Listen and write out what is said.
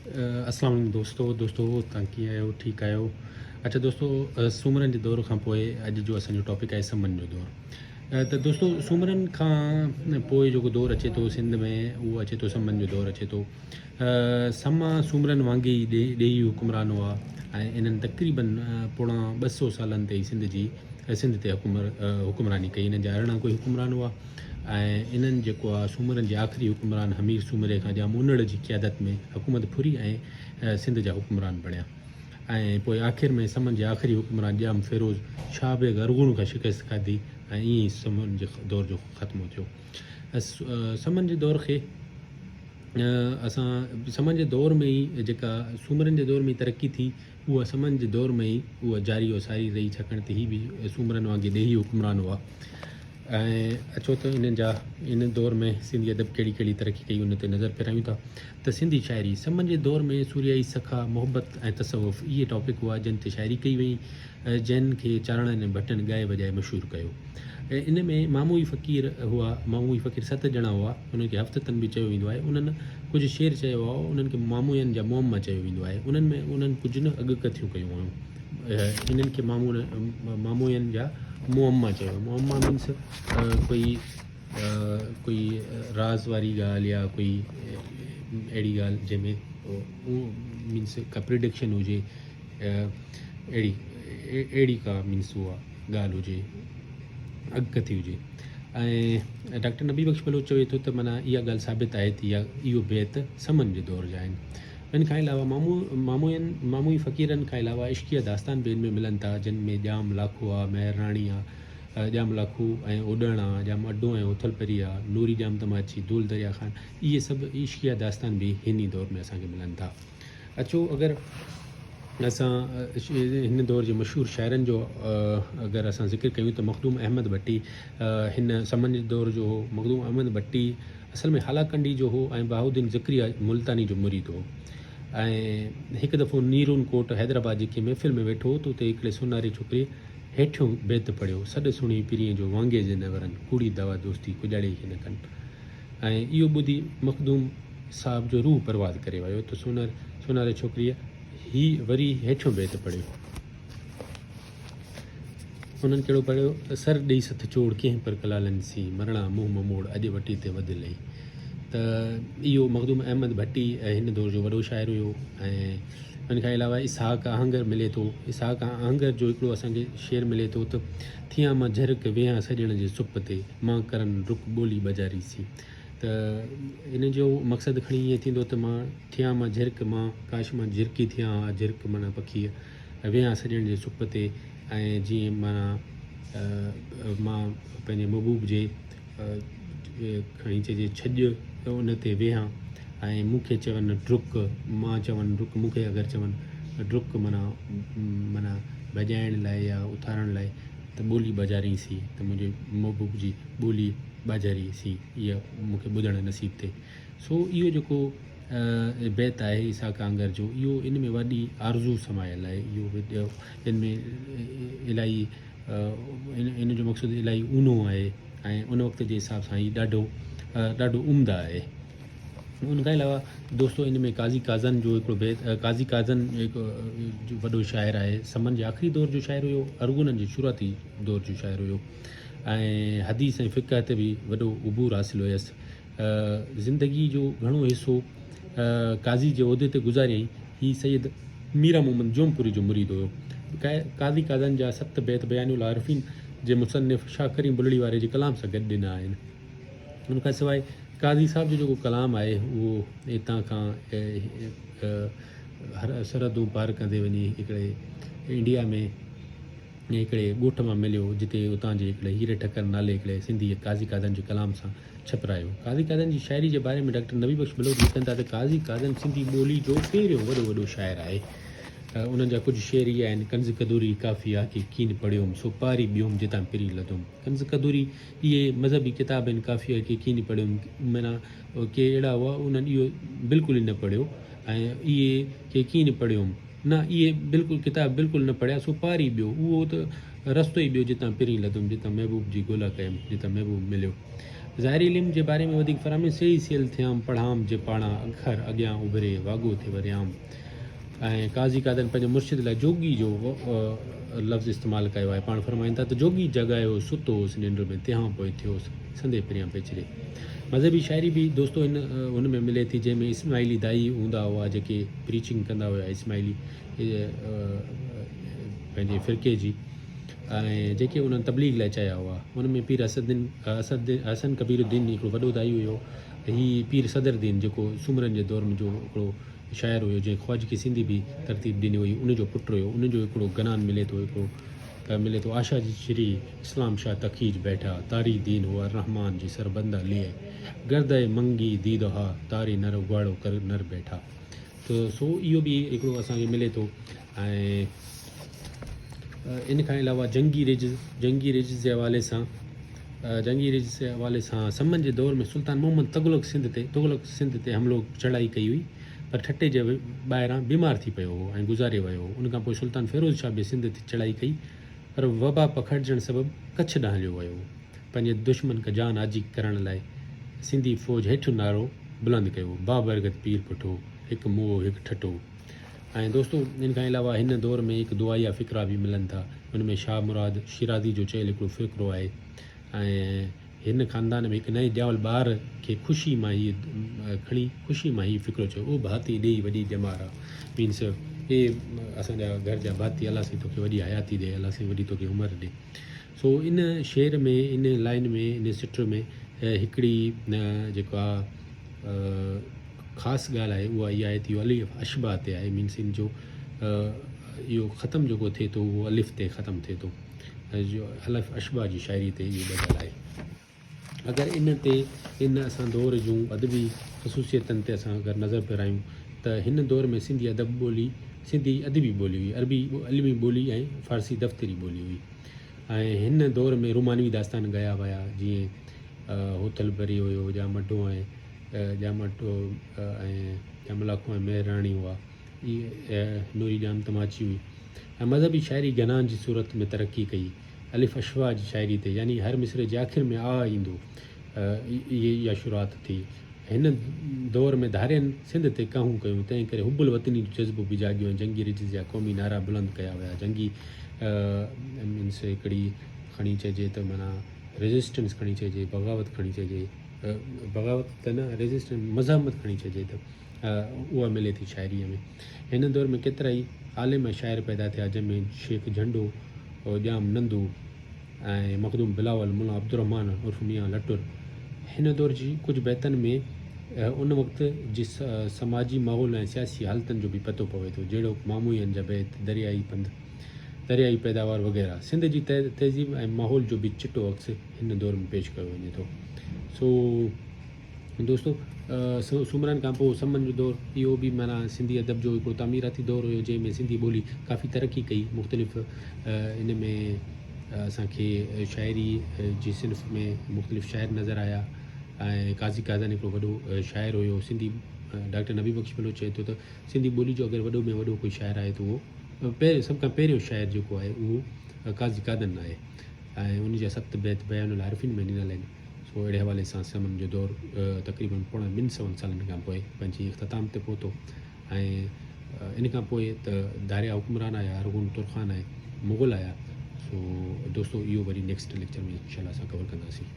اسلام عليڪم دوستو دوستو تان ڪيئن آهيو ٺيڪ آهيو اچھا دوستو سومرن جي دور کان پوء اڄ جو اسان جو ٽاپڪ آهي سمن جو دور ته دوستو سومرن کان پوء جيڪو دور اچي ٿو سنڌ ۾ اهو اچي ٿو سمن جو دور اچي ٿو سما سومرن وانگي ئي ڏيهي حڪمران هئا ۽ انهن تقريبن پوڻا 200 سالن تائين سنڌ جي سنڌ تي حڪمراني ڪئي انهن جا 18 ڪوئي حڪمران هئا ۽ انهن جيڪو آ سومرن جي آخري حڪمران حمير سومري کان ڄام انڙ جي قيادت ۾ حڪومت ڦري ۽ سنڌ جا حڪمران بڻيا ۽ پوء آخر ۾ سمن جي آخري حڪمران ڄام فيروز شاهه بيگ ارغون کان شڪست کاڌي ۽ ائين ئي سمن جي دور جو خاتمو ٿيو. سمن جي دور کي اسان سمن جي دور ۾ ئي جيڪا سومرن جي دور ۾ ترقي ٿي اها سمن جي دور ۾ ئي اها جاري و ساري رهي ڇاڪاڻ ته هي به سومرن وانگي ڏيهي حڪمران هئا ۽ اچو ته انهن جا ان دور ۾ سنڌي ادب ڪهڙي ڪهڙي ترقي ڪئي ان تي نظر ڦيرايون ٿا ته سنڌي شاعري سمن جي دور ۾ سوريائي سخا محبت ۽ تصوف اهي ٽاپڪ هئا جن تي شاعري ڪئي وئي جن کي چارڻن ۽ ڀٽن ڳائي وڄائي مشهور ڪيو ان ۾ ماموئي فقير هئا ماموئي فقير ست ڄڻا هئا انهن کي هفت تن به چيو ويندو آهي انهن ڪجهه شعر چيو هئا انهن کي ماموئين جا معما چيو ويندو آهي انهن ۾ انهن ڪجهه نه اڳڪٿيون ڪيون هيون انهن کي ماموئين جا معما چيو معما مينس ڪوئي ڪوئي راز واري ڳالهه يا ڪوئي اهڙي ڳالهه جنهن ۾ مينس ڪا پريڊڪشن هجي اهڙي اهڙي ڪا مينس اها ڳالهه هجي اڳڪٿي هجي ۽ ڊاڪٽر نبي بخش بلوچ چوي ٿو ته معنيٰ اها ڳالهه ثابت آهي ته اها اهو بيت سمن جي دور جا آهن ان کان علاوه مامو ماموين ماموئي فقيرن کان علاوه عشقيه داستان به ان ۾ ملن ٿا جن ۾ ڄام لاکو آ مهر راڻي آ ڄام لاکو ۽ اوڏڻ آ ڄام اڍو ۽ هوٿل پري آ نوري ڄام تماچي دول دريا خان اهي سڀ عشقيه داستان به هن ئي دور ۾ اسان کي ملن ٿا. اچو اگر اسان هن دور جي مشهور شاعرن جو اگر اسان ذڪر ڪيون ته مخدوم احمد ڀٽي هن سمن جي دور جو هو. مخدوم احمد ڀٽي اصل ۾ هالا ڪنڊي جو هو ۽ بهاؤالدين ذڪريا ملتاني جو مريد هو ۽ هڪ دفعو نيرون ڪوٽ حيدرآباد جي ڪنهن محفل ۾ ويٺو هو ته اتي هڪڙي سوناري ڇوڪري هيٺيون بيت پڙهيو، سڏ سڻي پرينء جو وانگي جي نه ورن، ڪوڙي دعويٰ دوستي ڪڄاڙي کي نه ڪن. ۽ اهو ٻڌي مخدوم صاحب جو روح پرواز ڪري ويو ته سوناري ڇوڪريء هي وري هيٺيون بيت پڙهيو. انهن ڪهڙو پڙهيو ته سر ڏيئي سٿ چوڙ ڪنهن پر ڪلالن سين، مرڻا منهن مموڙ اڄ وٽي تي وڌ لئي. ته اهو مخدوم احمد ڀٽي هن دور جو وڏو شاعر هيو ۽ ان کان علاوه اسحاق آهنگر ملي ٿو. اسحاق آهنگر جو هڪڙو اسان کي شعر ملي ٿو ته ٿيان مان جهرڪ ويهان سڄڻ جي سپ تي، مان ڪرن رڪ ٻولي ٻجاري سين. ته ان جو مقصد کڻي ائين ٿيندو ته مان ٿيان مان جهرڪ مان ڪاش مان جهرڪي ٿيان ها جهرڪ معنيٰ پکيء ويهان سڄڻ جي سپ تي ۽ جيئن معنيٰ مان پنهنجي محبوب جي کڻي چئجي ڇڄ ان تي ويهان ۽ مون کي چون ڊرڪ مان چون ڊرڪ مون کي اگر چون ڊرڪ معنيٰ معنيٰ ڀڄائڻ لاء يا اٿارڻ لاء ته ٻولي ٻاجهارين سين ته منهنجي محبوب جي ٻولي ٻاجهاري سين اها مون کي ٻڌڻ نصيب ٿئي. سو اهو جيڪو بيت آهي عيسيٰ ڪانگر جو اهو ان ۾ وڏي آرزو سمايل آهي. اهو ان ۾ الاهي ان جو مقصد الاهي اونهو آهي ۽ ان وقت جي حساب سان هي ڏاڍو ڏاڍو عمده آهي. ان کان علاوه دوستو ان ۾ قاضي قاضن جو هڪڙو بيت قاضي قاضن هڪ وڏو شاعر آهي سمن جي آخري دور جو شاعر هيو ارغونن جي شروعاتي دور جو شاعر هيو ۽ حديث ۽ فقه تي به وڏو عبور حاصل هيس زندگي جو گهڻو حصو قاضي جي عهدي تي گذاريائين هي سيد ميرا محمد جونپوري جو مريد هيو قاضي قاضن جا ست بيت بيان العارفين جي مصنف شاهه ڪريم بلڙي واري جي ڪلام سان گڏ ڏنا آهن ان کان سواء قاضي صاحب جو جيڪو ڪلام آهي اهو هتان کان سرحدون پار ڪندي وڃي هڪڙي انڊيا ۾ هڪڙي ڳوٺ مان مليو جتي اتان جي هڪڙي هيري ٺڪر نالي هڪڙي سنڌي قاضي قادن جي ڪلام سان ڇپرايو. قاضي قادن جي شاعري جي باري ۾ ڊاڪٽر نبي بخش بلوچ لکن ٿا ته قاضي قادن سنڌي ٻولي جو پهريون وڏو وڏو شاعر آهي. انهن جا ڪجهه شعر اهي آهن، ڪنز ڪدوري ڪافي آکي ڪين پڙهيوم، سو پاري ٻيوم جتان پرين لڌوم. ڪنز ڪدوري اهي مذهبي ڪتاب آهن ڪافي ڪي ڪين پڙهيم معنيٰ ڪي اهڙا هئا انهن اهو بلڪل ئي نه پڙهيو ۽ اهي ڪي ڪين پڙهيوم نه اهي بلڪل ڪتاب بلڪل نه پڙهيا سو پار ئي ٻيو اهو ته رستو ئي ٻيو جتان پرين لڌم جتان محبوب جي ڳولا ڪيم جتان محبوب مليو. ظاهري علم جي باري ۾ وڌيڪ فرامي سي ئي سيل ٿيام پڙهام جي پاڻان اکر اڳيان اڀري واڳو ٿي وريام. ۽ قاضي قادن پنهنجي مرشد لاء جوڳي جو لفظ استعمال ڪيو آهي. پاڻ فرمائن ٿا ته جوڳي جڳايو ستو هوس ننڊ ۾ تنهان پوء ٿيوس سندي پريان پيچري. مذهبي شاعري به دوستو هن هن ۾ ملي ٿي جنهن ۾ اسماعيلي داعي هوندا هئا جيڪي پريچنگ ڪندا هيا اسماعيلي پنهنجي فرقي جي ۽ جيڪي انهن تبليغ لاء چيا هئا ان ۾ پير اسد الدين اسد حسن ڪبير الدين هڪڙو وڏو داعي هيو هي پير صدر الدين جيڪو سومرن جي دور ۾ جو هڪڙو شاعر هيو جنهن خواجگي سنڌي به ترتيب ڏني هئي ان جو پٽ هيو ان جو هڪڙو گنان ملي ٿو هڪڙو ملي ٿو آشا جي شري اسلام شاهه تخيج بيٺا تاري دين هو الرحمان جي سر بنده لئه گرده منگي ديد ها تاري نر اگهاڙو ڪر نر بيٺا ته سو اهو به هڪڙو اسان کي ملي ٿو ۽ ان کان علاوه جنگي رجز جنگي رجز جي حوالي سان جنگي رجز جي حوالي سان سمن جي دور ۾ سلطان محمد تغلق سنڌ تي تغلق سنڌ تي حملو چڙهائي ڪئي هئي پر ٺٽي جي ٻاهران بيمار ٿي پيو هو ۽ گذاري ويو هو ان کان پوء سلطان فيروز شاهه به سنڌ تي چڙهائي ڪئي پر وبا پکڙجڻ سبب ڪڇ ڏانهن هليو ويو هو پنهنجي دشمن کان جان آجي ڪرڻ لاء سنڌي فوج هيٺ نعرو بلند ڪيو بابرڪت پير پٺو هڪ موئو هڪ ٺٽو. ۽ دوستو ان کان علاوه هن دور ۾ هڪ دعائيه فقرا به ملن ٿا ان ۾ شاهه مراد شيرازي جو چيل هڪڙو فقرو آهي ۽ هن خاندان ۾ هڪ نئين ڄاول ٻار کي خوشي مان هي کڻي خوشي مان هي فقرو چيو او ڀاتي ڏيئي وڏي ڄمار آ مينس اي اسان جا گهر جا ڀاتي الله سائين توکي وڏي حياتي ڏي الله سائين وڏي توکي عمر ڏي سو ان شعر ۾ ان لائن ۾ ان سٽ ۾ هڪڙي جيڪا خاص ڳالهه آهي اها اها آهي ته اهو الف اشباع تي آهي مينس ان جو اهو ختم جيڪو ٿئي ٿو اهو الف تي ختم ٿئي ٿو جو الف اشباع جي شاعري تي اهو ٻڌل آهي اگر ان تي ان اسان دور جون ادبي خصوصيتن تي اسان اگر نظر ڦيرايون ته هن دور ۾ سنڌي ادب ٻولي سنڌي ادبي ٻولي هئي عربي علمي ٻولي ۽ فارسي دفتري ٻولي هئي ۽ هن دور ۾ رومانوي داستان ڳايا ويا جيئن هوٿل بري هيو ڄامڙو ۽ ڄامڙو ۽ ڄام لاکو ۽ مهر راڻي هئا. اهي نوري ڄام تماچي هئي ۽ مذهبي شاعري گنان جي صورت ۾ ترقي ڪئي. الف اشواء جي شاعري تي يعني هر مصرع جي آخر ۾ آ ايندو اها شروعات ٿي. هن دور ۾ ڌارين سنڌ تي ڪاهون ڪيون، تنهن ڪري حب الوطني جو جذبو به جاڳيو ۽ جنگي رجز جا قومي نعرا بلند ڪيا ويا. جنگي مينس هڪڙي کڻي چئجي ته معنيٰ ريزسٽنس کڻي چئجي، بغاوت کڻي چئجي. بغاوت ته نه ريزسٽنس مزاحمت کڻي چئجي ته اها ملي ٿي شاعريء ۾ هن دور ۾ ڪيترائي عالم ۽ شاعر پيدا ٿيا جن ۾ شيخ جهنڊو، ڄام نندو ۽ مخدوم بلاول، ملا عبدالرحمان عرف ميان لٽر. هن دور جي ڪجهه بيتن ۾ ان وقت جي سماجي ماحول ۽ سياسي حالتن جو به پتو پوي ٿو جهڙوڪ ماموين جا بيت، دريائي پنڌ، دريائي پيداوار وغيره. سنڌ جي تهذيب ۽ ماحول جو به چٽو عڪس هن دور ۾ پيش ڪيو وڃي ٿو. سو دوستو سومرن کان پوء سمن جو دور اهو به معنيٰ سنڌي ادب جو هڪڙو تعميراتي دور هيو جنهن ۾ سنڌي ٻولي ڪافي ترقي ڪئي مختلف ان ۾ اسان کي شاعري جي صنف ۾ مختلف شاعر نظر آيا ۽ قاضي قاضن هڪڙو وڏو شاعر هيو سنڌي ڊاڪٽر نبي بخش بلوچ چئي ٿو ته سنڌي ٻولي جو اگر وڏو ۾ وڏو ڪوئي شاعر آهي ته اهو پهريون سڀ کان پهريون شاعر جيڪو آهي اهو قاضي قادن آهي ۽ ان جا ست بيت بيان العارفين ۾ ڏنل آهن سو اهڙي حوالي سان سمن جو دور تقريبن پوڻن ٻن سون سالن کان پوء پنهنجي اختتام تي پهتو ۽ ان کان پوء ته ڌاريا حڪمران آيا ارغون ترخان ۽ مغل آيا سو دوستو اهو وري نيڪسٽ ليڪچر ۾ انشاء الله اسان ڪور ڪنداسين.